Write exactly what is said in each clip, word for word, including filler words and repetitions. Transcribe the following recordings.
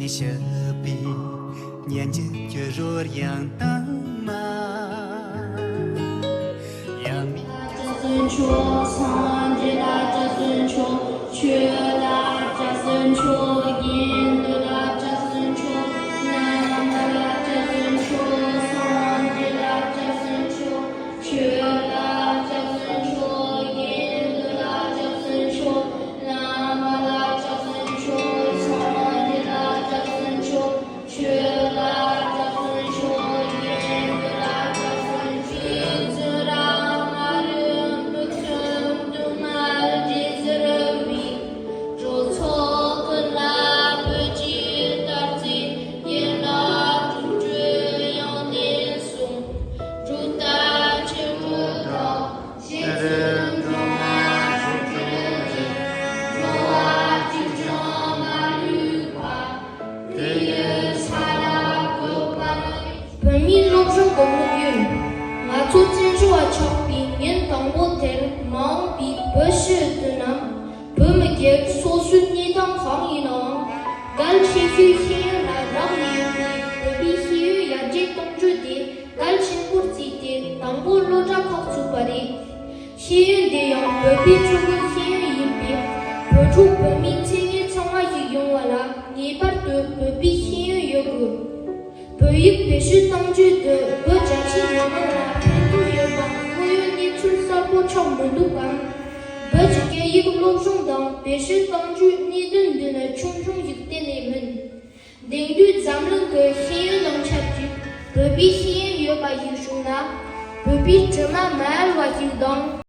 ཞི་བའི་སྙན་འཇེབས་ཀྱི་རོལ་དབྱངས་དྭངས་མ། ཡབ་མེས་ལ་སྐྱབས་སུ་མཆིའོ། སངས་རྒྱས་ལ་སྐྱབས་སུ་མཆིའོ། ཆོས་ལ་སྐྱབས་སུ་མཆིའོ། དགེ་འདུན་ལ་སྐྱབས་སུ་མཆིའོ། བླ་མ་ལ་སྐྱབས་སུ་མཆིའོ། སངས་རྒྱས་ལ་སྐྱབས་སུ་མཆིའོ། ཆོས་ལ་སྐྱབས་སུ་མཆིའོ། དགེ་འདུན་ལ་སྐྱབས་སུ་མཆིའོ། བླ་མ་ལ་སྐྱབས་སུ་མཆིའོ། སངས་རྒྱས་ལ་སྐྱབས་སུ་མཆིའོ། ཆོས་ལ་སྐྱབས་སུ་མཆིའོ། དགེ་འདུན་ལ་སྐྱབས་སུ་མཆིའོ། ཁྱེད་ཚོ་རང་མ་རིན་པོ་ཁྱོད་དུ་མ་བརྗེད་ཟེར་བའི། གྲོས་ཚོགས་ཀྱི་ལ་བོད་ཀྱི་དར་ཚིག་ཡིན་ལ་དྲུག་ཅུ་ཡང་ནས་གསུངས། གྲུབ་མཐའ་ཆེན་པོ་དང་། ཤེས་ཚུལ་འགྲོ་བ་རིགས་དྲུག་གི་འགྲོ་བ་གཅིག་ཀྱང་མ་ལུས་པ། དེ་ཡི་ས་ལ་བཀོད་པ་ནི། བོད་མིའི་སློབ་སྦྱོང་གི་དམིགས་ཡུལ། ང་ཚོ་བཙན་བྱོལ་བ་ཆགས་པའི་ཉིན་དང་པོ་དེར་མ་འོངས་པའི་བོད་ཕྱི་དུ་ན། བོད་མི་སྒེར་སོ་སོའི་གནས་སྟངས་གང་ཡིན་ནའང་། གལ་ཆེ་ཤོས་ཤེས་ཡོན་ལ་རག་ལས་ཡོད་པའི་བོད་པའི་ཤེས་ཡོན་ཡར་རྒྱས་གཏོང་རྒྱུ་དེ་གལ་ཆེན་པོར་བརྩིས་ཏེ་དང་པོ་སློབ་གྲྭ་ཁག་བཙུགས་པ་རེད། ཤེས་ཡོན་དེ་ཡང་བོད་པའི་སྤྱི་དཔོན་ཤེས་ཡོན་ཡིན་པས། བོད་ཕྲུག་བོད་མིའི་མཚན་སྙན་ཚང་བ་ཞིག་ཡོང་བ་ལ་ངེས་པར་དུ་བོད་པའི་ཤེས་ཡོན་ཡོད་དགོས། བོད་ཡིག་བེད་སྤྱོད་གཏང་རྒྱུ་དེ་བོད་རྒྱ་ཆེའི་མི་མང་ལ་ཕན་ཐོགས་ཡོད་པ་དངོས་ཡོད་གནས་ཚུལ་གསལ་པོ་ཆགས་མི་འདུག་གམ། བོད་ཀྱི་སྐད་ཡིག་སློབ་སྦྱོང་དང་བེད་སྤྱོད་གཏང་རྒྱུའི་གནད་དོན་འདི་ནི་ཆུང་ཆུང་ཞིག་གཏན་ནས་མིན། དེང་དུས་འཛམ་གླིང་གི་ཤེས་ཡོན་ནང་ཆབས་ཅིག་བོད་པའི་ཤེས་ཡོན་ཡོད་པ་ཞིག་བྱུང་ན། བོད་པའི་དྲི་མ་མ་ཡལ་བ་ཞིག་དང་།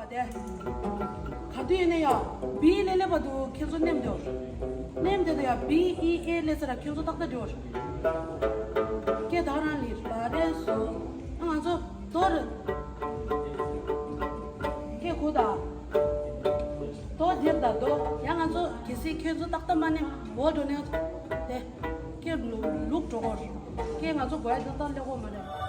དེ། ག་དུས་ཡིན་ན་ཡང་བི་ལེ་ལེ་བར་དུ་ཁྱེད་ཚོ་མནན་འདོད། མནན་འདོད་དུ་ཡང་བི་ཨི་ཨེ་ལེ་ཟེར་ར་ཁྱེད་ཚོ་ཏག་ཏག་འགྲོ། ཀེ་ད་རང་ལི་ར་རེ་སོ། ང་ཚོ་དོ་རུ། ཀེ་ཁུ་ད། དོ་དེར་ད་དོ། ཡང་ང་ཚོ་གལ་སྲིད་ཁྱེད་ཚོ་ཏག་ཏག་མ་མནན་འོ་འགྲོ་ནས། དེ། ཀེ་ལུག་འགྲོ་གོ། ཀེ་ང་ཚོ་གོ་ཡ་ཏག་ཏག་ལེ་གོ་མ་རེད།